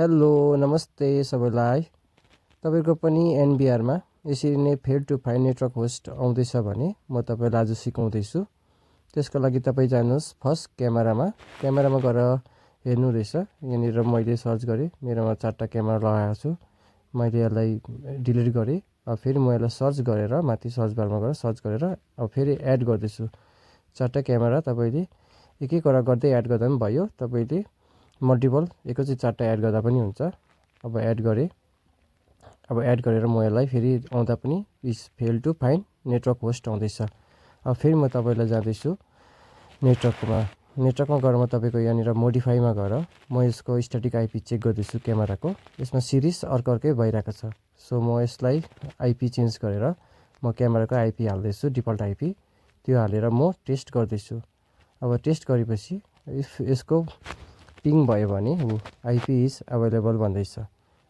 Hello नमस्ते सबैलाई। तपाईको पनि एनबिआरमा यसरी नै failed to find network host आउँदैछ भने म तपाईलाई आज सिकाउँदैछु। त्यसको लागि तपाई जानुहोस् फर्स्ट क्यामेरामा गएर हेर्नु रहेछ। यहाँनिर मैले सर्च गरेँ, मेरोमा 4टा क्यामेरा लगाएको छु। मैले यसलाई डिलिट गरेँ। अब फेरि म यसलाई सर्च गरेर माथि सर्च बारमा गएर सर्च गरेर अब फेरि एड गर्दैछु। 4टा क्यामेरा तपाईले एक एकवटा गर्दै एड गर्दा पनि भयो। तपाईले मल्टिपल एकैचोटि 4टा एड गर्दा पनि हुन्छ। अब एड गरेँ। अब एड गरेर म यसलाई फेरि आउँदा पनि is fail to find network host आउँदैछ। अब फेरि म तपाईलाई जाँदैछु नेटवर्कमा गएर म तपाईको यहाँनिर मोडिफाईमा गएर म यसको स्ट्याटिक आइपी चेक गर्दैछु क्यामेराको। यसमा सिरिज अर्कै भइरहेको छ। सो म यसलाई आइपी चेन्ज गरेर म क्यामेराको आइपी हाल्दैछु, डिफल्ट आइपी। त्यो हालेर म टेस्ट गर्दैछु। अब टेस्ट गरेपछि इफ यसको पिङ भयो भने आइपी इज अभाइलेबल भन्दैछ।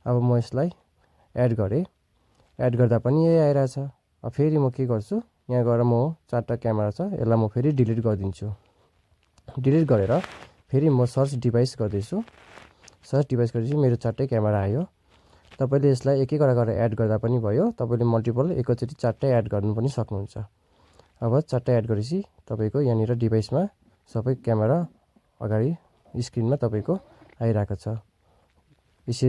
अब म यसलाई एड गरेँ। एड गर्दा पनि यही आइरहेछ। अब फेरि म के गर्छु, यहाँ गएर म 4टा क्यामेरा छ यसलाई म फेरि डिलिट गरिदिन्छु। डिलिट गरेर फेरि म सर्च डिभाइस गर्दैछु। सर्च डिभाइस गरेपछि मेरो 4टै क्यामेरा आयो। तपाईले यसलाई एक एकवटा गरेर एड गर्दा पनि भयो। तपाईले मल्टिपल एकैचोटि 4टै एड गर्नु पनि सक्नुहुन्छ। अब 4टा एड गरेपछि तपाईको यहाँनिर डिभाइसमा सबै क्यामेरा अगाडि स्क्रिनमा तपाईको आइरहेको छ।